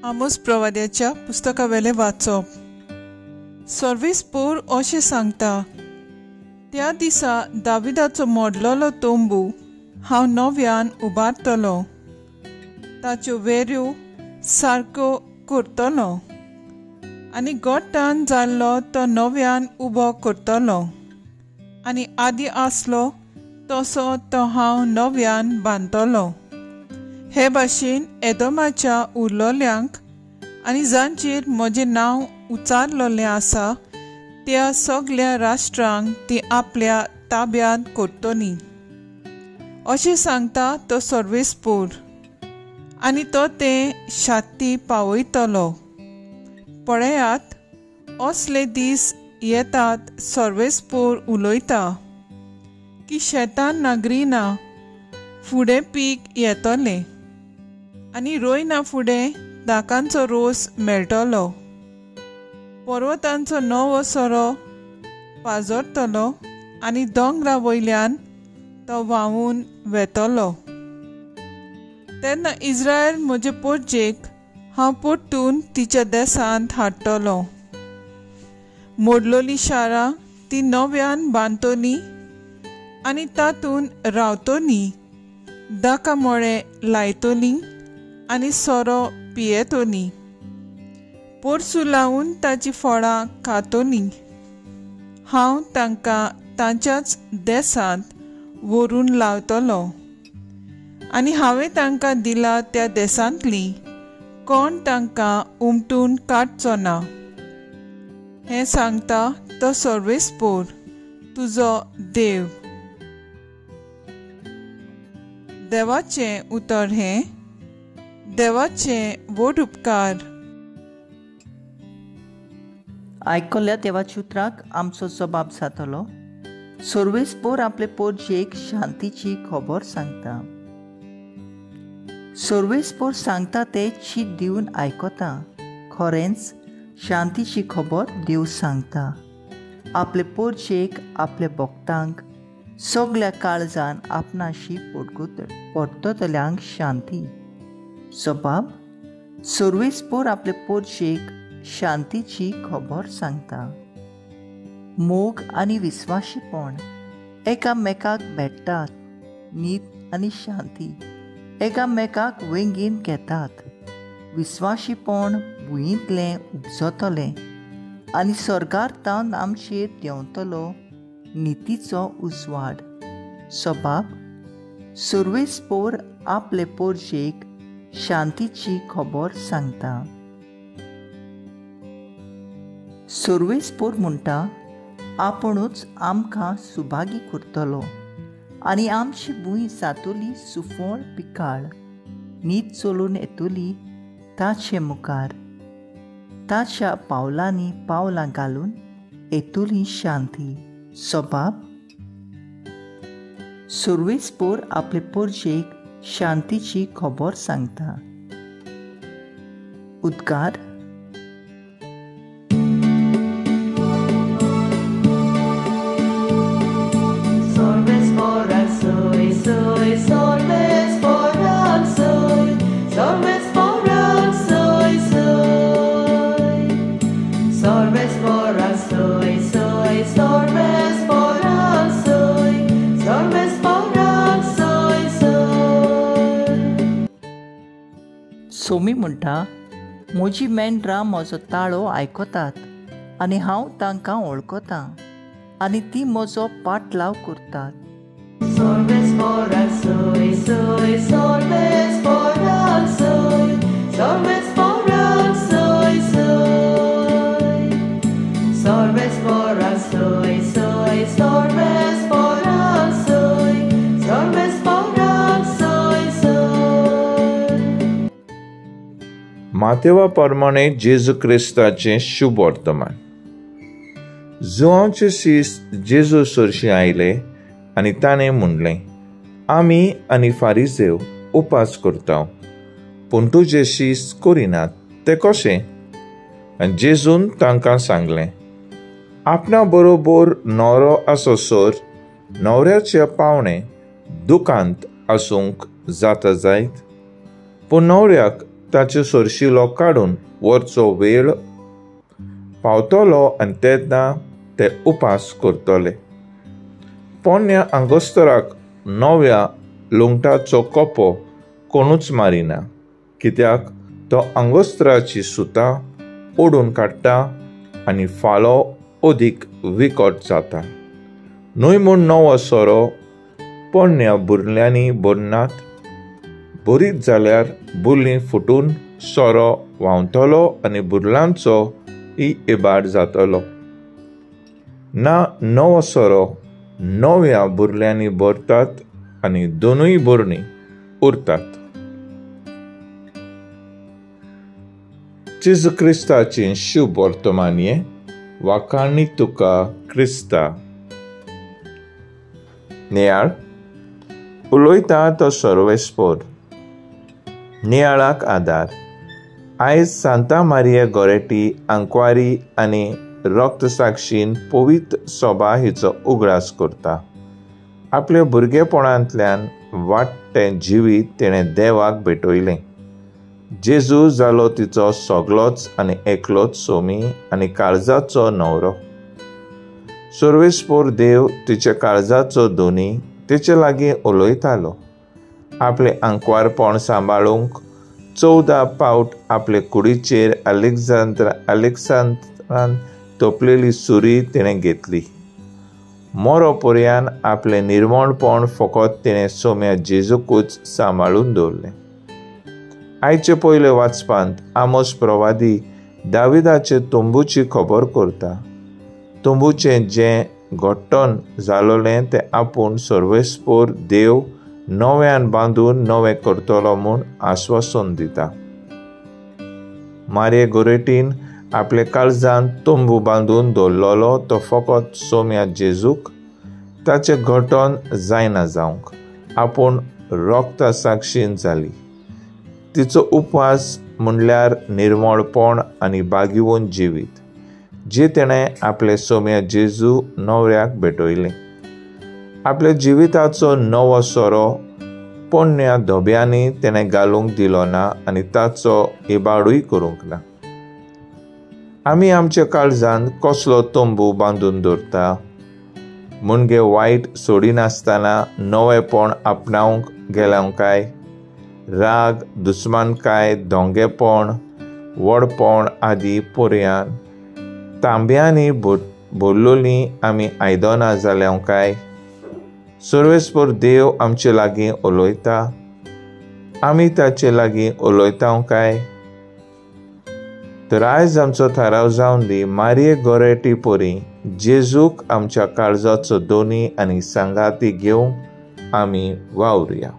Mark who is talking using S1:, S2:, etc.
S1: आमोस प्रवाद्याच्या पुस्तकावेले वाचप. सर्वेस्पोर अशें सांगता, त्या दिसा दाविदाचो मोडलेलो तंबू हांव नव्यान उबारतलो, ताच्यो वेऱ्यो सारक्यो करतलो आनी गोट्टान जाल्लो तो नव्यान उबो करतलो आनी आदी आसलो तसो तो हांव नव्यान बांदतलो. हे भाशेन एदोमाच्या उरलोल्यांक आनी जांचेर म्हजें नांव उचारलेलें आसा त्या सगल्या राष्ट्रांक ती आपल्या ताब्यांत करतली, अशें सांगता तो सर्वेस्पोर, आनी तो तें शाती पावयतलो. पळयात, असले दीस येतात, सर्वेस्पोर उलयता, की शेतान नागरिना फुडें पीक येतलें आनी रोयना फुडें दाकांचो रोस मेळटलो. पर्वतांचो नवो सोरो पाजरतलो आनी दोंगरा वयल्यान तो व्हांवून वेतलो. तेन्ना इस्रायल म्हजे पोरजेक हांव परतून तिच्या देसांत हाडटलो. मोडलोली शारां ती नव्यान बांदतली आनी तातूंत रावतली, दाका मोळे लायतली आनी सोरो पियेतली, पोरसू लावन ताची फळां खातली. हांव तांकां तांच्याच देसांत व्हरून लावतलो आनी हांवें तांकां दिला त्या देसांतली कोण तांकां उमटून काडचो ना. हें सांगता तो सर्वेस्पोर, तुजो देव. देवाचें उतर हें. देवाचें व्हड उपकार.
S2: आयकल्ल्या देवाच्या उतराक आमचो जबाब जातलो. सर्वेस्पोर आपले पोरजेक शांतीची खबर सांगता. सर्वेस्पोर सांगता ते चीत दिवन आयकता. खरेंच शांतीची खबर देव सांगता. आपले पोरजेक, आपल्या भक्तांक, सगल्या काळजान आपणाशी परततल्यांक शांती. जबाब, सर्वेस्पोर आपले पोरजेक शांतीची खबर सांगता. मोग आनी विस्वाशीपण एकामेकाक भेट्टात. नीत आनी शांती एकामेकाक वेंगेन घेतात. विस्वाशीपण भुंयेंतलें उपजतलें आनी स्वर्गार तावन आमचेर देंवतलो नितीचो उजवाड. सबाब, सर्वेस्पोर आपले पोरजेक शांतीची खबर सांगता. सर्वेस्पोर म्हणटा, आपुणूच आमकां सुभागी करतलो आनी आमची भूंय जातली सुफळ पिकाळ. नीत चलून येतली ताचे मुखार, ताच्या पावलांनी पावलां घालून येतली शांती. सबाब, सर्वेस्पोर आपले पोरजेक शांतीची खबर सांगता. उद्गार. सोमी म्हणटा, म्हजी मेंढरां म्हजो ताळो आयकतात आनी हांव तांकां वळखतां आनी ती म्हजो पाटलाव करतात.
S3: मातेवा प्रमाणे जेजू क्रिस्ताचें शुभ वर्तमान. जुवांचे शीस जेजू सरशी आयले आनी ताणें म्हणलें, आमी आनी फारिजेव उपास करता, पूण तुजे शीस करिनात ते कशें? आनी जेजून तांकां सांगलें, आपणा बरोबर न्हवरो आसोसर न्हवऱ्याचे पावणे दुकांत आसूंक जाता जायत, पूण न्हवऱ्याक ताचे सरशिलो काडून व्हरचो वेळ पावतलो आनी तेन्ना ते उपास करतले. पोन्न्या आंगोस्तराक नव्या लुंगटाचो कोपो कोणूच मारिना, कित्याक तो आंगोस्तराची सुतां ओडून काडटा आनी फालो अदीक विकट जाता. न्हय म्हूण नवो सोरो पोन्न्या बुरल्यांनी भरनात, भरीत जाल्यार बुरलीं फुटून सोरो व्हांवतलो आनी बुरलांचो ही इबाड जातलो. ना नवो सोरो नव्या बुरल्यांनी भरतात आनी दोनूय भरणी उरतात. जेजू क्रिस्ताची शुभ वर्तमानये. वाखाणी तुका क्रिस्ता. नियाळ उलयता तो सर्वेस्पोर. नियाळाक आदार. आयज सांता मारिया गोरेटी आंकवारी आनी रक्तसाक्षीन पवित्र सोबा हिचो उगडास करता. आपल्या भुरगेपणांतल्यान वाडटें जिवीत तिणें देवाक भेटयलें. जेजू जालो तिचो सगलोच आनी एकलोच सोमी आनी काळजाचो न्हवरो. सर्वेस्पोर देव तिच्या काळजाचो दोनी तिचे लागीं उलयतालो. आपलें आंकवारपण सांबाळूंक 14 पावट आपले कुडीचेर अलेक्सांद्रान तोपलेली सुरी तिणें घेतली. मोरो पर्यान आपलें निर्मणपण फकत तिणें सोम्या जेजूकूच सांबाळून दवरलें. आयचे पयले वाचपांत आमोस प्रवादी दाविदाचे तंबूची खबर करता. तंबूचें जें घट्टण जालोलें तें आपूण सर्वेस्पोर देव नव्यान बांदून नवें करतलो म्हूण आस्वासन दिता. मारिया गोरेटीन आपल्या काळजान तंबू बांदून दवरलेलो तो फकत सोम्या जेजूक, ताचें घटन जायना जावंक आपूण रक्ता साक्षीन जाली. तिचो उपवास म्हणल्यार निर्मळपण आनी बागिवन जिवीत जे तिणें आपले सोम्या जेजू न्हवऱ्याक भेटयलें. आपल्या जिविताचो नवो सोरो पोन्न्या धोब्यांनी तिणें घालूंक दिलो ना आनी ताचो इबाडूय करूंक ना. आमी आमच्या काळजान कसलो तंबू बांदून दवरता? मुणगे वायट सोडिनासतना नवेपण आपणावंक गेल्या काय? राग, दुस्मानकाय, दोंगेपण, व्हडपण आदी पर्यान तांब्यांनी भरलोलीं आमी आयदनां जाल्या काय? सर्वेस्पोर देव आमचे लागीं उलयता, आमी ताचे लागीं उलयता काय? तर आयज आमचो थाराव जावन दी मारिये गोरेटी परी जेजूक आमच्या काळजाचो दोनी आनी सांगाती घेवंक आमी वावरुया.